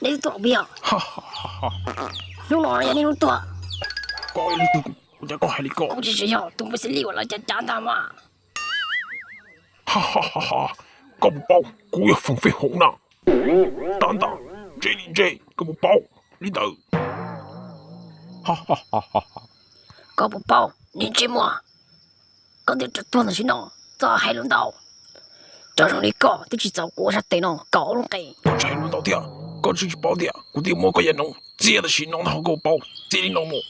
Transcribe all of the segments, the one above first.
Nej twb tuaj pib os. Hnub no yog nej hnub tuag. Koj ib leeg twg, ua cas koj hais li ko? Kuv tsis yog tus npawg Xib Lis uas lawv cav cav ntag mas. Koj puas paub kuv yog Foom Fej Hoom na? Rab ntaj ntse li ntse, koj puas paub li ntawd? Koj puas paub niag ntsej muag, koj twb tuag tam sim no, txhob hais lus ntau. Cov zoo li koj twb tsis txaus kuv ua sab tes no kaum lub qe. Koj tsis hais lus ntau thiab, koj tsis paub tias kuv twb muab koj yav noov txiav tam sim no ntag, koj puas paub? Txiav li no mus.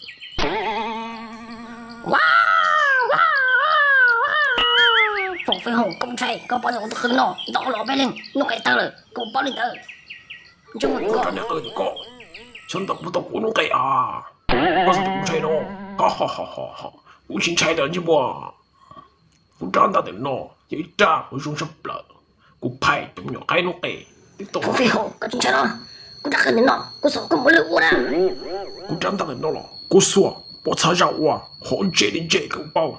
Foom Fej Hoom, koj ntshai, koj paub tias kuv tus qw no ntaus los peb leeg lub qe tawg lawm, koj puas paub li ntawd? Ntsej muag, koj niag qw, koj xyov ntaus puas tau kuv lub qe a? Koj xav tias kuv ntshai no? Kuv tsis ntshai lawm ntsej muag. Kuv rab ntaj ntawm no yog ib rab uas zoo tshaj plaws, kuv phais cov me nyuam qaib lub qe twb tau. Foom Fej Hoom, koj tsis ntshai los? Kuv rab qe ntawm no kuv xuas koj mus lwj ua na. Kuv rab ntaj ntawm no los kuv xuas pov txhab zaj ua, hov ntse li ntse, koj puas paub?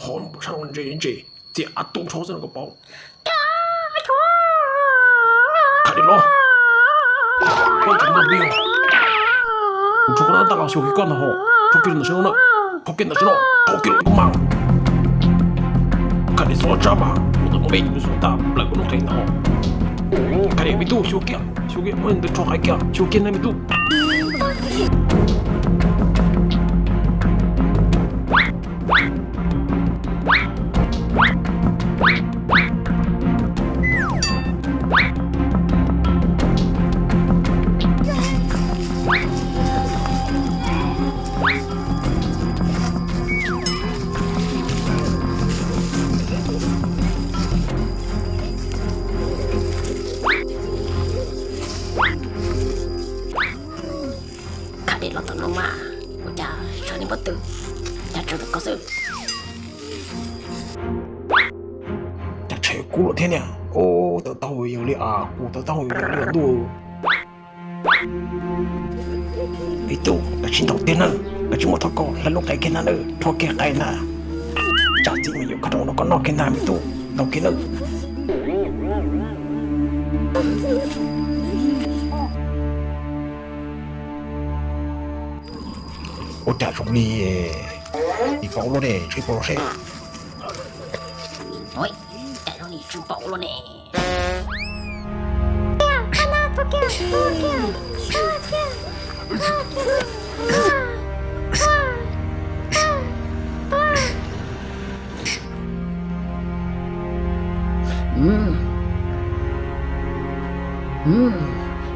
Hov pov txhab no ntse li ntse, txiav a tu nrho xwb no, koj paub? Khav Dej los, koj tseem nrog peb, kuv rho koj rab ntaj los xyuas kiag koj ntag hos, rho kiag los ntawm sab no na, rho kiag ntawm sab no, rho kiag los koj mas. Khav Dej, xuas tsab mas, kuv tau mus me kuv xuas tas plaws koj lub qe ntag hos. Khav Dej me tub, xyuas kiag, xyuas kiag, muab ntawd rho qhais kiag, xyuas kiag na me tub. Khav Dej los tom no mas, ua cas tshuav niag pob tw, cas tshuav tus koj xwb. Cas tshuav kuv lawm thiab niag, ua tawv tau yus li as, kuv tawv tau yus li as ntuj. Me tub, kav tsij ntaus tiag nawb, kav tsij muab thov koj hlawv lub qe kiag na nawb, rho kiag qe na. Tsam txiv me nyuam koj rau no koj noj kiag ntag me tub, ntaus kiag nawb. Ua cas zoo li ib paus los ne, tshuav ib paus los seb. Cas zoo li tshuav ib paus los ne.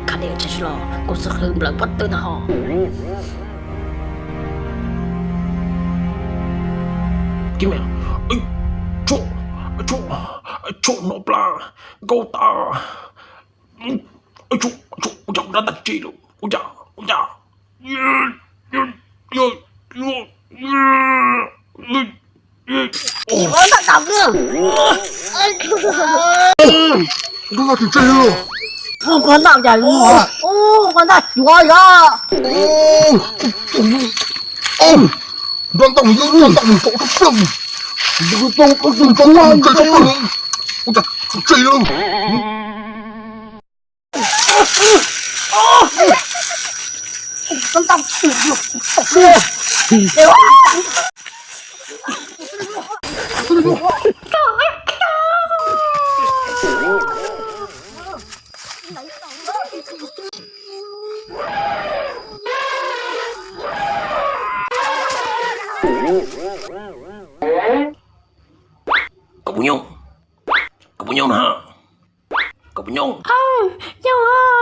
Khav Dej, tsis los kuv xub qhwv nplawm pob tw ntag hos. Tshuav, tshuav, tshuav no plas, nkauj tas. Ua cas kuv rab ntaj tsis lawm, ua cas, ua cas. Ua, rab ntaj tsis tseg li. Ua, rab ntaj cas li, ua, rab ntaj cuav yog. Rab ntaj, rab ntaj mus tau rab plawg, tau rab plawg, ua cas tsis tseg li. Koj puas nyob? Koj puas nyob na? Koj puas nyob? Nyob.